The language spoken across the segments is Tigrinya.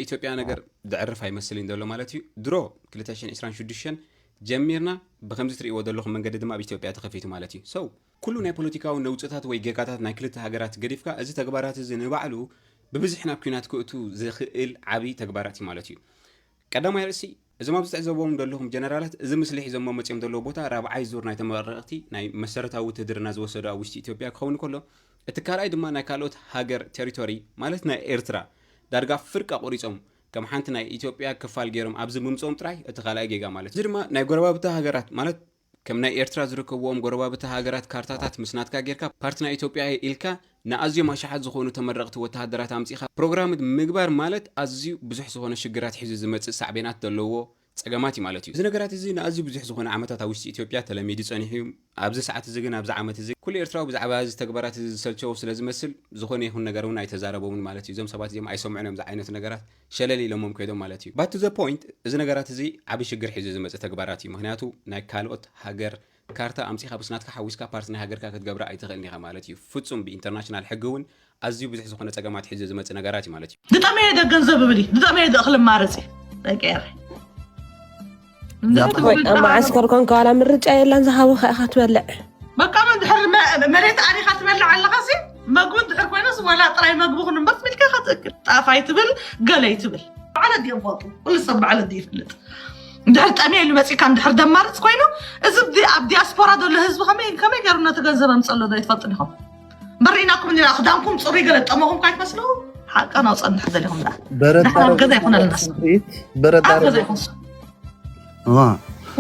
ኢትዮጵያ ነገር ዘዕርፍ ኣይመስልን ዘሎ ማለት እዩ። ድሮ ክልተ ሽሕን ዕስራን ሽዱሽተን ጀሚርና ብከምዚ ትርእይዎ ዘለኹም መንገዲ ድማ ኣብ ኢትዮጵያ ተኸፊቱ ማለት እዩ። So ኩሉ ናይ ፖለቲካዊ ነውፅታት ወይ ጌጋታት ናይ ክልተ ሃገራት ገዲፍካ፣ እዚ ተግባራት እዚ ንባዕሉ ብብዝሒ ናብ ኲናት ክእቱ ዝኽእል ዓብዪ ተግባራት እዩ ማለት እዩ። ቀዳማይ ርእሲ፣ እዞም ኣብዚ ትዕዘብዎም ዘለኹም ጀነራላት እዚ ምስሊ ሒዞሞ መፅዮም ዘለዉ ቦታ ራብዓይ ዙር ናይ ተመረቕቲ ናይ መሰረታዊ ውትድርና ዝወሰዱ ኣብ ውሽጢ ኢትዮጵያ ክኸውን ከሎ፣ እቲ ካልኣይ ድማ ናይ ካልኦት ሃገር ቴሪቶሪ ማለት ናይ ኤርትራ ዳርጋ ፍርቃ ቆሪፆም ከም ሓንቲ ናይ ኢትዮጵያ ክፋል ገይሮም ኣብዚ ምምፅኦም ጥራይ እቲ ካልኣይ ጌጋ ማለት እዩ። እዚ ድማ ናይ ጎረባብቲ ሃገራት ማለት ከም ናይ ኤርትራ ዝርከብዎም ጎረባብቲ ሃገራት ካርታታት ምስ ናትካ ጌርካ ፓርቲ ናይ ኢትዮጵያ ኢልካ ንኣዝዮም ኣሽሓት ዝኾኑ ተመረቕቲ ወተሃደራት ኣምጺኻ ፕሮግራም ምግባር ማለት ኣዝዩ ብዙሕ ዝኾነ ሽግራት ሒዙ ዝመጽእ ሳዕቤናት ዘለዎ ጸገማት እዩ ማለት እዩ። እዚ ነገራት እዚ ንኣዝዩ ብዙሕ ዝኾነ ዓመታት ኣብ ውሽጢ ኢትዮጵያ ተለሚዱ ጸኒሑ እዩ። ኣብዚ ሰዓት እዚ ግን ኣብዚ ዓመት እዚ ኩሉ ኤርትራዊ ብዛዕባ እዚ ተግባራት እዚ ዝሰልቸዎ ስለ ዝመስል ዝኾነ ይኹን ነገር እውን ኣይተዛረቦምን ማለት እዩ። እዞም ሰባት እዚኦም ኣይሰምዑን እዮም እዚ ዓይነት ነገራት ሸለል ኢሎሞም ከይዶም ማለት እዩ። But to the point፣ እዚ ነገራት እዚ ዓቢ ሽግር ሒዙ ዝመጽእ ተግባራት እዩ። ምኽንያቱ ናይ ካልኦት ሃገር ካርታ ኣምጺኻ ምስ ናትካ ሓዊስካ ፓርቲ ናይ ሃገርካ ክትገብራ ኣይትኽእልን ኢኻ ማለት እዩ። ፍጹም ብኢንተርናሽናል ሕጊ እውን ኣዝዩ ብዙሕ ዝኾነ ጸገማት ሒዙ ዝመጽእ ነገራት እዩ ማለት እዩ። ዝጠመየ ዶ ገንዘብ እብል እዩ፣ ዝጠመየ ዶ እኽሊ ማረጽ እዩ። ደቂ ኤረ። እዛ እንድሕር ቆይ፣ ትብል ኣብ መዓስከር ኮንካ ዋላ ምርጫ የላን፣ ዝሃቡኻ ኢኻ ትበልዕ። በቃ፣ ምን ድሕር መ-፣ መሬት ኣሪኻ ትበልዕ ኣለኻሲ፣ መግቢ ድሕር ኮይነስ ዋላ ጥራይ መግቢ ኩን እምበር ትብል ኢኻ ትእክል። ጣፍ ኣይትብል፣ ገለ ኣይትብል። ባዕለት ድዮም ፈልጡ፣ ኩሉ ሰብ ባዕለት ድዩ ይፈልጥ። እንድሕር ጠምየ ኢሉ መጺእካ እንድሕር ደማርጽ ኮይኑ፣ እዚ ዲ-፣ ኣብ ዲያስፖራ ዘሎ ህዝቢ ከመይ፣ ከመይ ገይሩ ነቲ ገንዘብ ኣምጸሎ ዶ ኣይትፈልጥን ኢኹም? እምበር ርኢናኩም እንዲና፣ ክዳንኩም ጽሩይ ገለ ጠመኹም ካይትመስሉ፣ ሓቃ ናው ጸንሕ ዘሊኹም ደኣ። በረዳ ደሓን ኣብ ገዛ ይኹነልናስ። ስምዒት፣ በረዳ ኣብ ገዛ ይኹንስ። ዋ።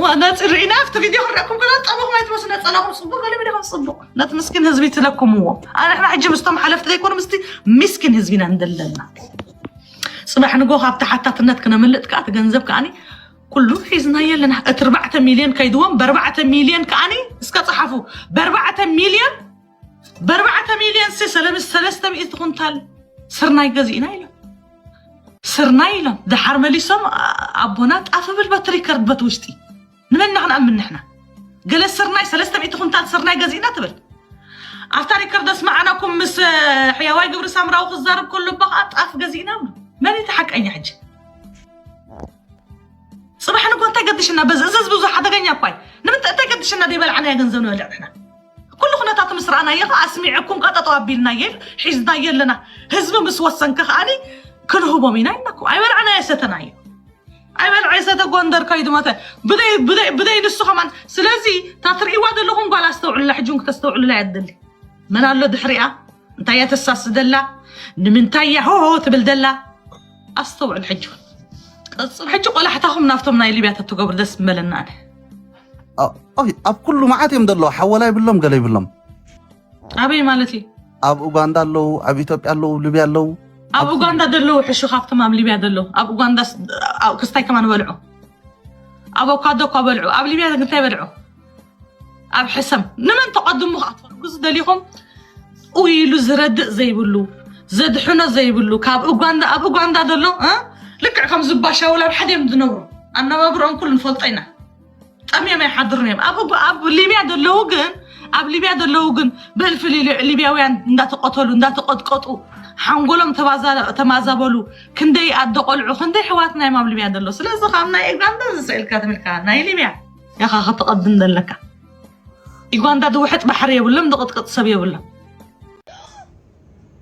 ዋ፣ ነፂ ርኢና ኣብቲ ቪድዮ ክረኩም ከላ ጠመኹም ኣይትመስሉ፣ ነጸላኹም ጽቡቕ፣ ገለ ቪድዮ ጽቡቕ። ነቲ ምስኪን ህዝቢ ትለኩምዎ። ኣነ ንሕና ሕጂ ምስቶም ሓለፍቲ ዘይኮኑ ምስቲ ምስኪን ህዝቢ ኢና እንደለና። ጽባሕ ንጎ ካብ ተሓታትነት ክነምልጥ ከኣ እቲ ገንዘብ ከኣኒ ኩሉ ሒዝናዮ ኣለና። እቲ ኣርባዕተ ሚልዮን ከይድዎም፣ ብኣርባዕተ ሚልዮን ከኣኒ እስከ ጸሓፉ። ብኣርባዕተ ሚልዮን፣ ብኣርባዕተ ሚልዮን ሲ ሰለስ-፣ ሰለስተ ሚእቲ ኩንታል ስርናይ ገዚእና ኢሎም። ስርናይ ኢሎም። ደሓር መሊሶም፣ ኣ-፣ ኣቦና ጣፍ ብል በቲ ሪከርድ በቲ ውሽጢ። ንመን ኢና ክንኣምን ንሕና? ገለ ስርናይ፣ ሰለስተ ሚእቲ ኩንታል ስርናይ ገዚእና ትብል። ኣብታ ሪከርድ ኣስማዕናኩም ምስ፣ እ፣ ሕያዋይ ግብሪ ሳምራዊ ክዛረብ ከሎ እባ ኸኣ ጣፍ ገዚእና ብሎ። መን እዩ እቲ ሓቀኛ ሕጂ? ጽባሕ ንጎ እንታይ ገድሽና? በዚ፣ እዚ ህዝቢ ብዙ ሓደገኛ እኳ እዩ። ንምንታይ፣ እንታይ ገድሽና? ዘይበልዓናዮ ገንዘብ ንበልዕ ንሕና። ኩሉ ኩነታቱ ምስ ረኣናዮ ኸኣ ኣስሚዐኩም ቃጠጠው ኣቢልናዮ ኢል-፣ ሒዝናዮ ኣለና። ህዝቢ ምስ ወሰንከ ከኣኒ ክንህቦም ኢና ኢልናኩም። ኣይበልዓናዮ ሰተናዮ። ኣይበልዐ ሰተ ጎንደር ከይዱ መተ። ብደይ፣ ብደይ፣ ብደይ ንሱ ከማን። ስለዚ እታ ትርእይዋ ዘለኹም ጓል ኣስተውዕሉላ፣ ሕጂ እውን ክተስተውዕሉላ እያ ትደሊ። መን ኣሎ ድሕሪኣ? እንታይ እያ ተሳሲ ደላ? ንምንታይ እያ ሆሆ ትብል ደላ? ኣስተውዕል ሕጂ እውን። ቀጽሉ። ሕጂ ቆላሕታኹም ናብቶም ናይ ሊብያ ተትገብሩ ደስ ምበለና ኣነ። ኣ-፣ ኦይ፣ ኣብ ኩሉ መዓት እዮም ዘለዉ። ሓወላ ይብሎም፣ ገለ ይብሎም። ኣበይ ማለት እዩ? ኣብ ኡጋንዳ ኣለዉ፣ ኣብ ኢትዮጵያ ኣለዉ፣ ሊብያ ኣለዉ። ኣብ ኣብ ኡጋንዳ ዘለዉ ሕሹ ካብቶም ኣብ ሊብያ ዘለዉ። ኣብ ኡጋንዳ ስ-፣ ኣብ ክስታይ ከማን በልዑ። ኣቮካዶ እኳ በልዑ። ኣብ ሊብያ ግን እንታይ በልዑ? ኣብ ሕሰም። ንመን ተቐድሙ ከኣ ትፈልጉ ዝደሊኹም? ኡይ ኢሉ ዝረድእ ዘይብሉ፣ ዘድሕኖ ዘይብሉ፣ ካብ ኡጋንዳ፣ ኣብ ኡጋንዳ ዘሎ፣ እ? ልክዕ ከም ዝባሻውል ኣብ ሓደ እዮም ዝነብሩ። ኣነባብርኦም ኩሉ ንፈልጦ ኢና። ጠምዮም ኣይሓድሩን እዮም። ኣብ፣ ኣብ ሊብያ ዘለዉ ግን፣ ኣብ ሊብያ ዘለዉ ግን ብእልፊ ሊ-፣ ሊብያውያን እንዳተቐተሉ፣ እንዳተቐጥቀጡ፣ ሓንጎሎም ተባዛ-፣ ተማዛበሉ። ክንደይ ኣደ ቆልዑ፣ ክንደይ ኣሕዋትና እዮም ኣብ ሊብያ ዘለዉ። ስለዚ ካብ ናይ ኡጋንዳ ዝስእልካ ትብልካ፣ ናይ ሊብያ ኢኻ ከተቐድም ዘለካ። ዩጋንዳ ዝውሕጥ ባሕሪ የብሎም፣ ዝቕጥቅጥ ሰብ የብሎም።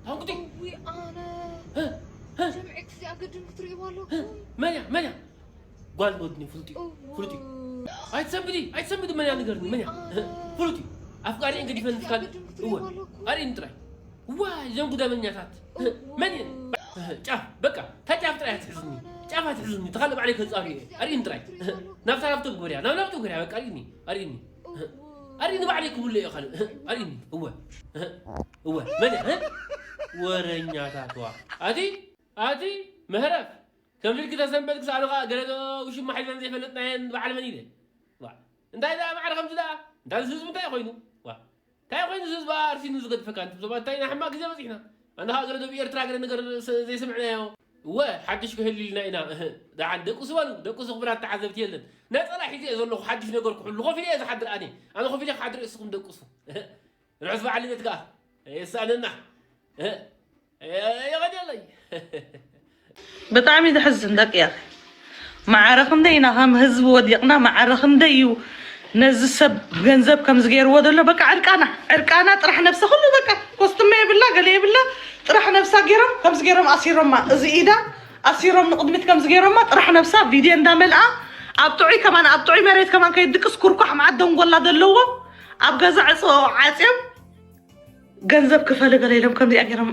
ሃንኩቲ። ውይ፣ ኣነ ህ፣ ህ። ጀምዒ ክፍሊ ኣገድም ክትርእይዎ ኣለኩም። መን እያ? መን እያ? ጓል ወድኒ ፍሉጥ እዩ። እዋ። ፍሉጥ እዩ። ኣይትሰንብዲ፣ ኣይትሰንብዲ፣ መን እያ ንገርኒ፣ መን እያ? ኣነ ፍሉጥ እዩ። ኣፍቃሪኤን ገዲፈን ጀምዒ ክፍሊ ትካል-፣ ኣገድም ክትርእይዎ እወ። ኣለኩም። ኣርእይኒ ጥራይ። ዋይ፣ እዞም ጉዳመኛታት። እዋ። መን እየን? ጫፍ፣ በቃ፣ እታ ጫፍ ጥራይ ኣትሕዙኒ። ጫፍ ኣትሕዙኒ፣ ተኻለ ባዕለይ ከጻሪ እየ። ኣርእይኒ ጥራይ። ናብታ ላፕቶፕ ግበርያ፣ ናብ ላፕቶፕ ግበርያ፣ በቃ፣ ኣርእይኒ፣ ኣርእይኒ። እዋ። ኣርእይኒ ባዕለይ ክብሎ እየ ካልእ። ኣርእይኒ፣ እወ። እወ፣ መን እያ? ወረኛታት፣ ዋ። ኣቲ፣ ኣቲ፣ መህረፍ። ከም ልክተ ሰንበት ክሳዕ ኸኣ ገለ ዶ ውሽማ ሒዘን ዘይፈለጥናየን በዓል መን ኢለ? ዋ። እንታይ ደኣ ማዕረ ከምዚ ደኣ? እንታይ ህዝቢ እንታይ ኮይኑ? ዋ። እንታይ ኮይኑ ህዝቢ ኣርሲኑ ዝገድፈካ? ኣንቱም ሰባት እንታይ ናይ ሕማቕ ግዜ በጺሕና? ኣነ ኸኣ ገለ ዶ ብኤርትራ ገለ ነገር ስ-፣ ዘይሰምዕናዮ? እወ፣ ሓድሽ ክህሉ ኢልና ኢና። እህ፣ ደሓን ደቁሱ በሉ። ደቁሱ ክብላት ተዓዘብቲ የለን። ነጸላ ሒዘ እየ ዘለኹ፣ ሓድሽ ነገር ክሕሉ። ኮፍ ኢለ እየ ዝሓድር ኣነ። ኣነ ኮፍ ኢለ ክሓድር እየ፣ እስኹም ደቁሱ። እህ፣ ርሑስ በዓል ልደት ከኣ። የሳእነና። እህ። የቐንየለይ። ብጣዕሚ ዘሕዝን ደቂ እያ። ማዕረ ክንደይ ኢና ከም ህዝቢ ወዲቕና፣ ማዕረ ክንደይ እዩ ነዚ ሰብ ገንዘብ ከም ዝገይርዎ ዘሎ። በቃ ዕርቃና፣ ዕርቃና ጥራሕ ነብሳ ኩሉ በቃ ኮስትመ የብላ፣ ገለ የብላ፣ ጥራሕ ነብሳ ገይሮም ከም ዝገይሮም ኣሲሮማ፣ እዚ ኢዳ ኣሲሮም ንቕድሚት ከም ዝገይሮማ ጥራሕ ነብሳ ቪድዮ እንዳመልኣ ኣብ ጥዑይ ከማን፣ ኣብ ጥዑይ መሬት ከማን ከይድቅስ ኩርኳሕ መዓት ደንጎላ ዘለዎ ኣብ ገዛ ዕፅኦ ዓፅዮም ገንዘብ ክፈል ገለ ኢሎም ከምዚኣ ገይሮም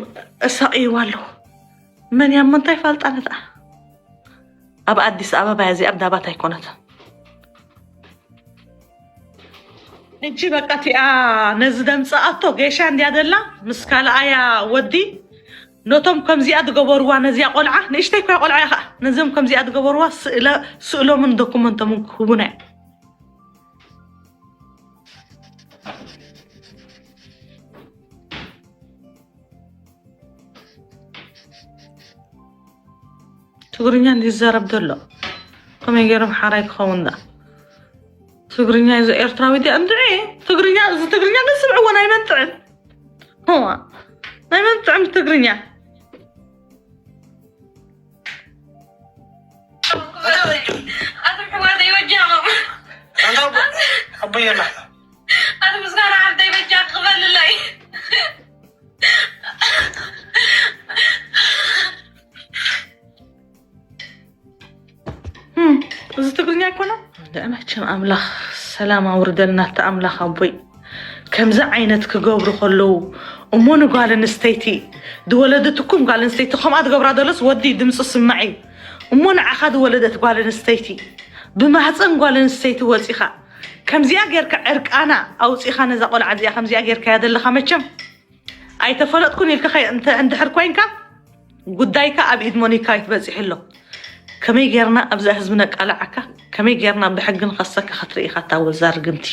እሳቕይዋ ኣለዉ። መን እያ እሞ እንታይ ፋልጣ ነታ ኣብ ኣዲስ ኣበባ እያ እዚኣ ኣብ ዳባት ኣይኮነትን። ሕጂ በቃ እቲኣ ነዚ ደምፅኣቶ ጌሻ እንድያ ደላ ምስ ካልኣያ ወዲ ነቶም ከምዚኣ ዝገበርዋ ነዚኣ ቆልዓ ንእሽተይ እኳ ቆልዓ እያ ከዓ ነዞም ከምዚኣ ዝገበርዋ ስእለ- ስእሎምን ዶኩመንቶምን ክህቡና እዮም። ትግርኛ እንዲ ዝዛረብ ዘሎ ከመይ ገይሮም ሓራይ ክኸውን ዳ ትግርኛ ይዞ ኤርትራዊ ዲያ እንድዒ ትግርኛ እዚ ትግርኛ ግን ስምዕዎ ናይ መን ጥዕም ዋ ናይ መን ጥዕም ትግርኛ ኣቶም ሕዋተይ በጃኹም ኣቦየላ ኣቶ ምስጋና ሓፍተይ በጃ ክበልለይ እዚ ትግርኛ ኣይኮነ መቸም ኣምላኽ ሰላም ኣውርደልና እቲ ኣምላኽ ኣቦይ ከምዚ ዓይነት ክገብሩ ከለዉ እሞ ንጓል ኣንስተይቲ ዝወለደትኩም ጓል ኣንስተይቲ ከምኣ ዝገብራ ዘሎስ ወዲ ድምፂ ስማዕ እዩ እሞ ንዓኻ ዝወለደት ጓል ኣንስተይቲ ብማህፀን ጓል ኣንስተይቲ ወፂኻ ከምዚኣ ጌርካ ዕርቃና ኣውፂኻ ነዛ ቆልዓ እዚኣ ከምዚኣ ጌርካያ ዘለኻ መቸም ኣይተፈለጥኩን ኢልካ ከ እንተ- እንድሕር ኮይንካ ጉዳይካ ኣብ ኢድ ሞኒካ እዩ ትበፂሑ ኣሎ ከመይ ጌርና ኣብዛ ህዝቢ ነቃልዓካ ከመይ ጌርና ብሕጊ ንኸሰካ ክትርኢ ኢኻ እታ ወዛ ርግምቲ